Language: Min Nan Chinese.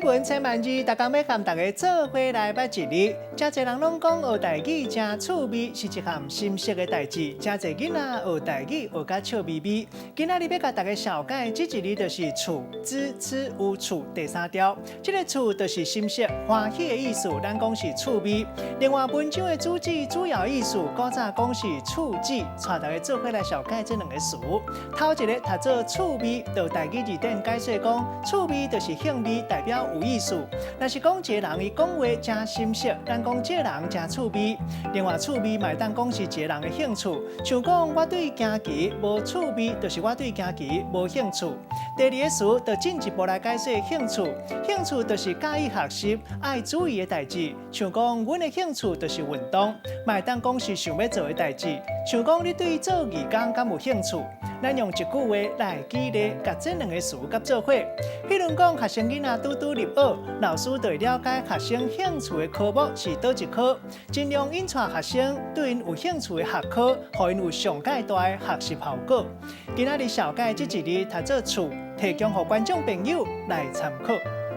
語文千萬字，逐工欲佮大家做伙來捌一字。誠濟人攏講學台語誠趣味，是一項深色的代誌。誠濟囡仔學台語學甲笑眯眯。今仔日欲共大家紹介這一字就是趣，ㄓ ㄘ ｕ 趣第三調。這个趣就是深色歡喜的意思，咱講是趣味。另外文章的主旨主要意思，古早講是趣旨，帶大家做伙來紹介這兩个詞。頭一个讀做趣味，就台語字典解說講，趣味就是興味，代表有意思。若是講一个人伊講話誠深色，咱講這个人誠趣味。另外趣味嘛會當講是一个人的興趣，像講我對行棋無趣味，就是我對行棋無興趣。第二个詞就進一步來解說興趣，興趣就是佮意學習、愛注意的代誌。像講阮的興趣就是運動，嘛會當講是想欲做的代誌。像講你對做義工敢有興趣？咱用一句話來舉例，共這兩个詞佮做伙。彼如講，學生囡仔拄拄入學，老師就會了解學生興趣的科目是佗一科，盡量引帶學生對𪜶有興趣的學科，予𪜶有上蓋大的學習效果。今仔日紹介這一字讀做趣，提供予觀眾朋友來參考。